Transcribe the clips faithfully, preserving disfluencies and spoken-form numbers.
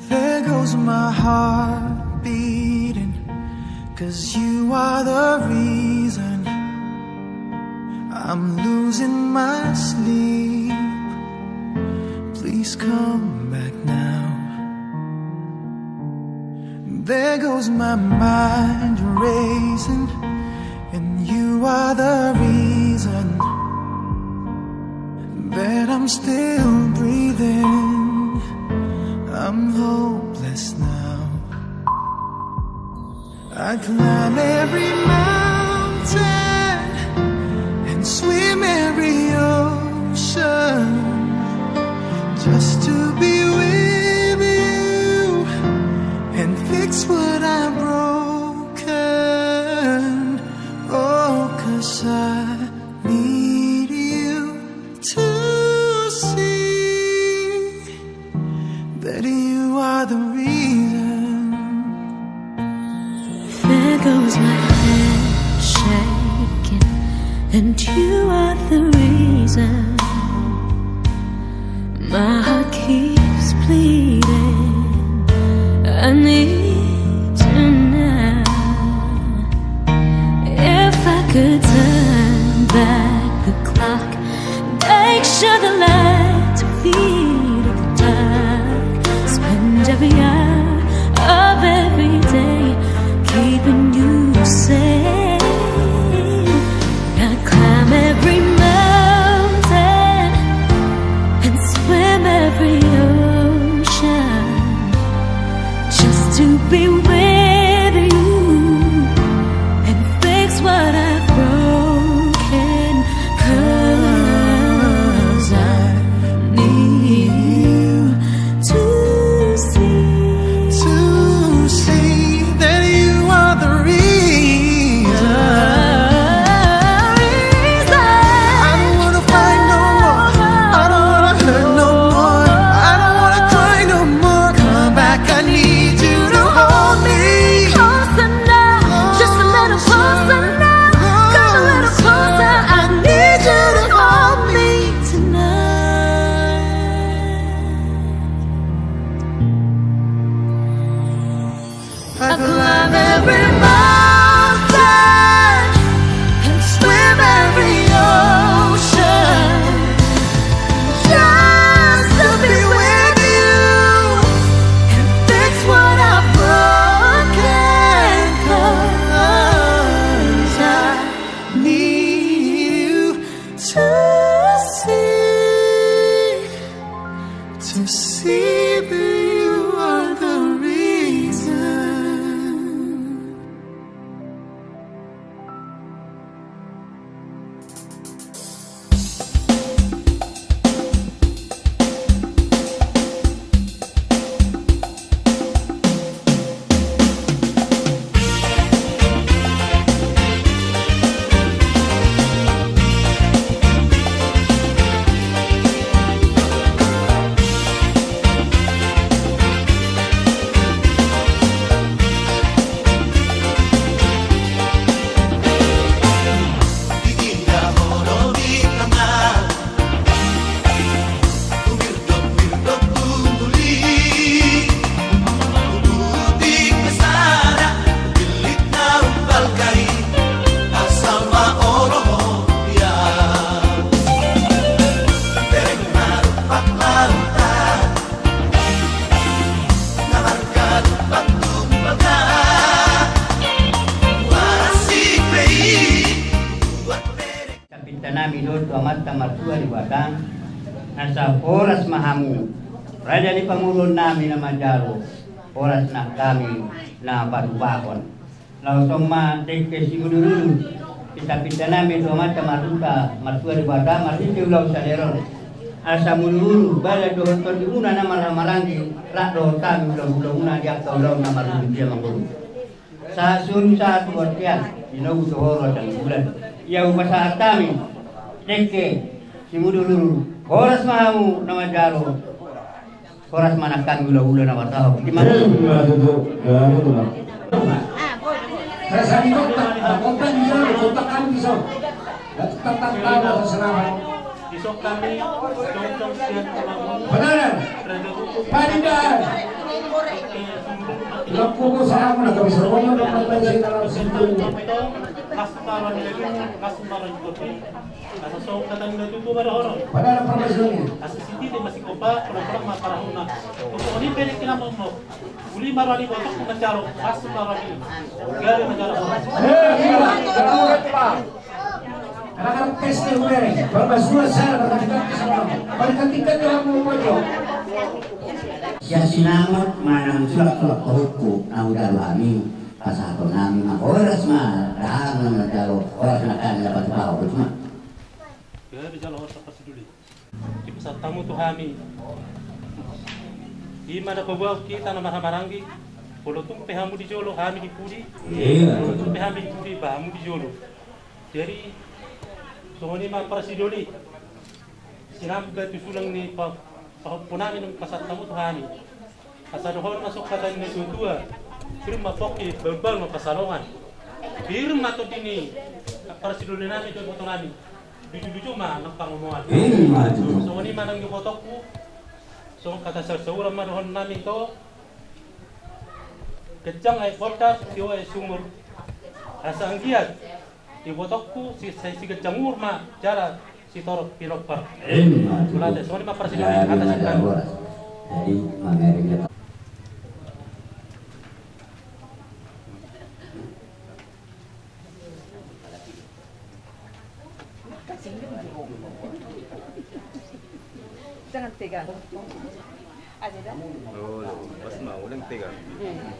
There goes my heart beating, 'cause you are the reason I'm losing my sleep. Please come back now. There goes my mind racing, and you are the reason that I'm still breathing. I'm hopeless now. I climb every mountain and swim every ocean just to be with you and fix what I've broken. Oh, 'cause I need you to see that you are the reason. There goes my head shaking, and you are the reason. My heart keeps bleeding. I need you now. If I could turn back the clock, make sure the light to feed the dark. Spend every hour of every day keeping you safe. I climb every mountain and swim every ocean just to be with you and fix what I've broken. 'Cause I need you to see, to see that you are the reason. I don't wanna fight no more. I don't wanna hurt no more. I don't wanna cry no more. Come back, I need you to hold me closer now. Just a little closer now. Come a little closer. I need you to hold me tonight. I climb every mountain and swim every ocean just to be with you and fix what I've broken. 'Cause I need you to see, to see that you are the reason. Pintanami do tu Amanta Martua Debata, asa horas ma hamu, raja ni pamoruonnami na manjalo, horas nang hami na patupahon. Laos on ma dengke simudurudur, pintanami tu Amanta Marhuta Martua Debata, marhite ulaon sadari on. Asa mudurudur, badan dohot tondimuna na marhahamaranggi, rap dohot hami hulahula muna di angka ulaon na marhite mangolu. Sahat solu sahat tu bontean, di nogu tu horo dan bulan. Ia hupasahat hami dengke simudurudur, horas ma hamu na manjalo, horas ma nang hami hulahula na martahi. Ima. Ima tutu. Ya, betul. Saya sari kota, kota di sana, kota kami di sana. Tetap tahu selamat. Isok kami, congcong sian. Benar. Parindahan. Kuku salam na kami semuanya dapat baca dalam sentuh. Las ma roha ni dagingmu, las ma roha ni tondinmu. Asa songon hata ni natuatua ma dohonon. Pada parmasoni. Asa sititi ma singkopa, pola-pola ma parahutna. Songon i pe di kinamomok. Uli ma roha ni ibotongku manjalo, las ma roha ni gabe manjalo. Eh, iya. Anak-anak S D U R, Bapak Sula, saya berkata-kata sama. Berkata-kata sama Bojo. Sian sinamot manang sulak-sulak pahompu na hujalo hami, pasahaton nami ma horas ma, dahahang na manjalo horas na kan dapat paho, horas ma. Gabe jalo horas, Pak Sidoli. Dipasahat hamu tu hami. I ma na paboa hita na marhahamaranggi. Molo tung pe hamu di jolo, hami di pudi. Iya. Molo tung pe hami di pudi, ba hamu di jolo. Jadi songon i ma Pak Sidoli. Sinamot tu sulang ni pa-, pahompu nami naung pasahat hamu tu hami. Asa dohonon ma songon hata ni natuatua. Pir ma pongki, balbal ma pansalongan. Pir ma tondi ni Pak Sidoli nami tu iboto nami. Luju-luju ma nang pangomoan. Ima tutu. Songon i ma nang di ibotongku. Songon hata saur-sauran ma dohonon nami, ito. Ganjang aek bondas, tio aek sumur. Asa anggiat ibotongku si, si, siganjang umur ma jala sitorop pinompar. Ima tutu. Mauliate, songon i ma Pak Sidoli. Jadi, hata ma sian nami. Jadi, mangering ya. Jangan tegang. Aja dah. Oh, pas mau ulang tegang. Hmm.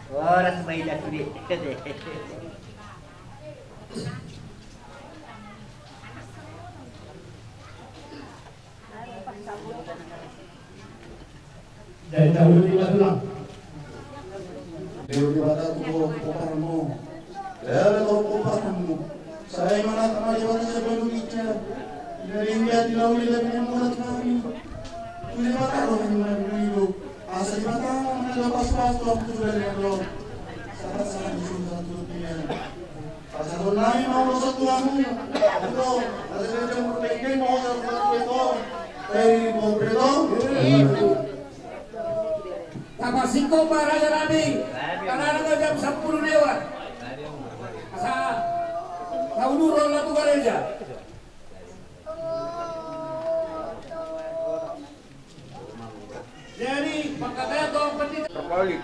Horas ma i da sude. Jadi dahulu di Batulang. Dahulu di Batulang, tu komparanmu. Dahulu tu komparanmu. Sai manat ma Debata Jabar Indonesia. Dari India di laut di laut yang murah kami. Tuli bakal orang yang hidup. Asa di Batam ada pas-pas waktu dari yang lo. Saat-saat di surga tutup dia. Pasahaton nami ma ulos tu hamu. Ito, asa di jam berpengke mau ulos tu ito. Dari mau preto. Tapasingkop ma raja nami. Karena jam sepuluh lewat. Asa tahu dulu lah tu gereja. Jadi, maka saya tuang pendeta. Terbalik.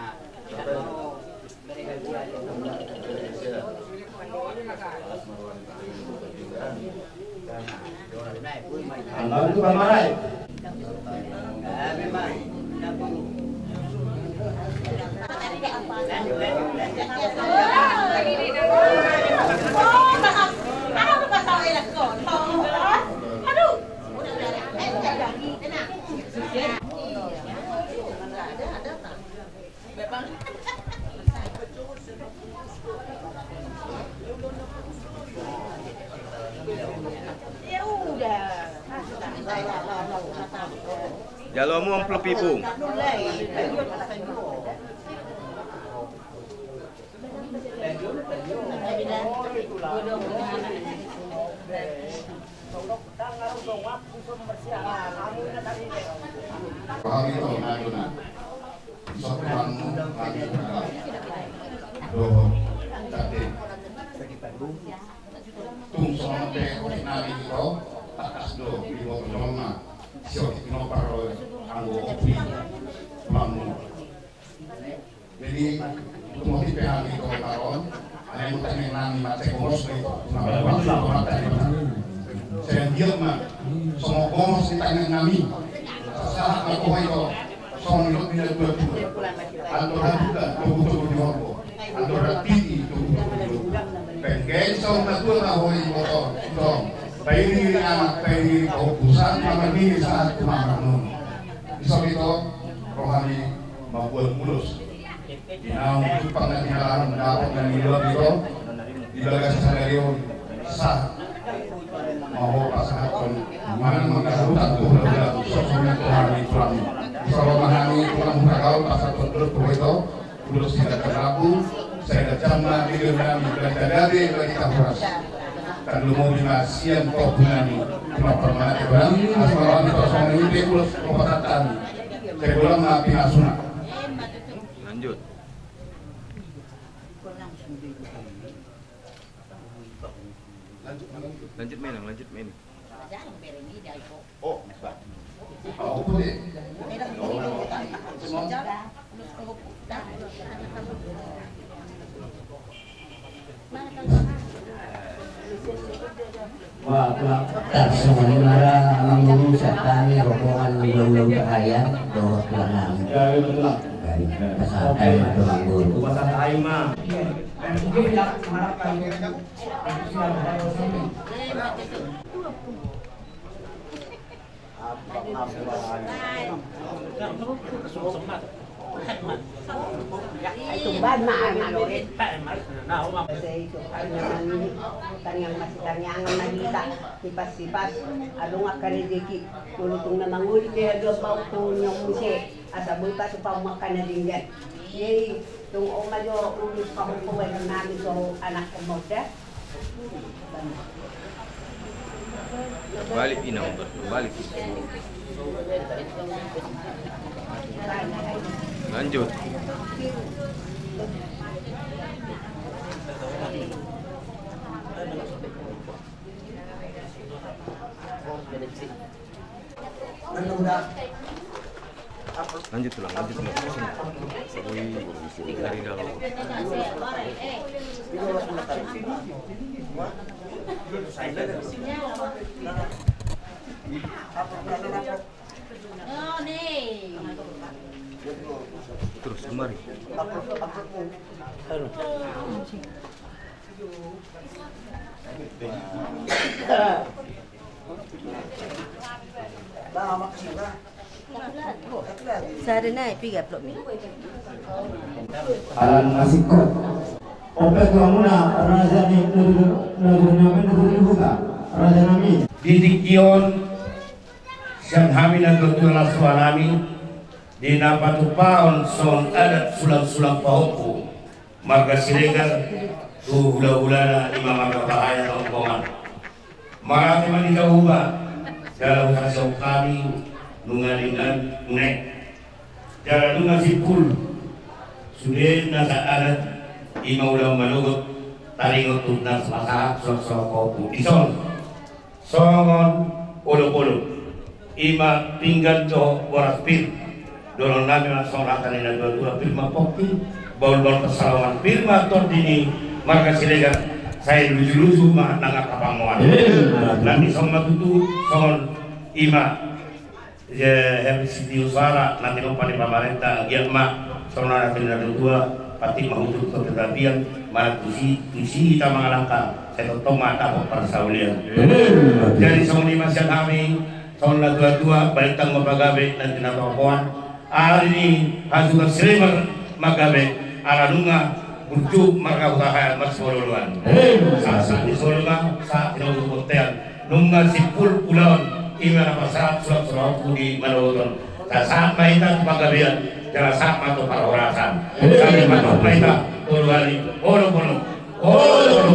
Abang itu Bang Marai. Aduh. Jalo hamu amplop, Ibu. Roha ni Tuhanta, sopotanmu nami dohot ate. Tung songon pe otik nami ito, tangkas do diboto jolma, siotik pinompar ro anggo ompung i. Jadi, tung otik pe hami tu hataron, alai muse nami mansai gomos do i, mangkali mansai gomos do i. Sai anggiat ma songon gomos ni tangiang nami. Sahat ma tu ho ito, songon nidok ni natuatua. Andor hatuka, togutogu ni horbo. Andor hatiti, togutogu ni horbo. Pengkeng songon natuatua ho iboto, ito. Pairingiring anak, pairingiring pahompu, sahat ma marnini, sahat tu marnono. Dison ito, roha ni mamboan ulos. Di naung jumpang na tinalahan, dapot na niuap ito, di bagasan sadari on, sahat ma ho pasahathon manang mangkarutan tu hula-hula, songon na tu hami tulang. Salama hami, tulang huragaul, pasal pondok, pokoknya itu, ulos tidak terlaku, saya dah jam enam, minggu enam, minggu enam, jadi, bagi kita horas. Dan lu mau dimasian, kau punya nih, cuma permana, ya, Bang? Asal orang itu, asal ini, dia ulos, kau patah tani. Saya pulang, maafin asuna. Lanjut. Lanjut, lanjut. Lanjut, Menang, lanjut, Menang. Wah, tulang. Tarsongon i ma ra, Amang Guru, sian hami rombongan ulaula Hutahaean dohot tulang nami. Baik, pasahat hami ma tu Amang Guru. Tumban ma ai manorit. Sai tu ai na mangihi tangiang masitangiangan na hita, hipas-hipas adong angka rejeki. Molo tung na mangoli pe haduan baoa tu nyong muse, asa boi pasupaon angka na denggan. Ia i, tung on ma jo ulos pahompu bahenon nami tu anakkon ma on da. Balik, Inang, balik. Lanjut. Lanjut, Tulang, lanjut, Tulang. Dari dalam. Terus kemari. Sada nai, piga upload mi? Alang masih kok. Ope tu hamuna, raja ni, raja nami, raja ni huta, raja nami. Di tingki on, sian hami na tuatua las roha nami, di na patupaon songon adat sulangsulang pahompu marga Siregar tu hulahulana, i ma marga Hutahaean, rombongan. Mauliate ma di Jahowa, jala husasihon hami nunga denggan, nunga, jala nunga simpul sude nasa adat, i ma ulaon manogot taringot tu na pasahat sulangsulang pahompu. Dison songon olopolop, i ma pinggan dohot boras pir. Dohonon nami ma songon hata ni na tuatua, pir ma pongki, bahulbahul pansalongan, pir ma tondi ni marga Siregar, sai lujuluju ma nang angka pangomoan. Nang dison ma tutu songon i ma, ya, hepeng sitio soara na tinompa ni pamarenta, anggiat ma songon hata ni na tuatua, patik ma hutu tu tapian, manang tusi, tusi hita mangalangka, sai tongtong ma dapot parsaulian. Jadi songon i ma sian hami, songon na tuatua, balintang ma pagabe, na tinatongkoan. Ala ni hasuhuton Siregar ma gabe, ala nunga burju marga Hutahaean marsiolooloan. Sahat, sahat ni solu ma, sahat ni na bontean. Nunga simpul ulaon, i ma na pasahat sulangsulang pahompu di manogot on. Sahat ma hita tu pagabean, jala sahat ma tu parhorasan. Sahat ma hita, tolu hali. Olopolop. Olopolop.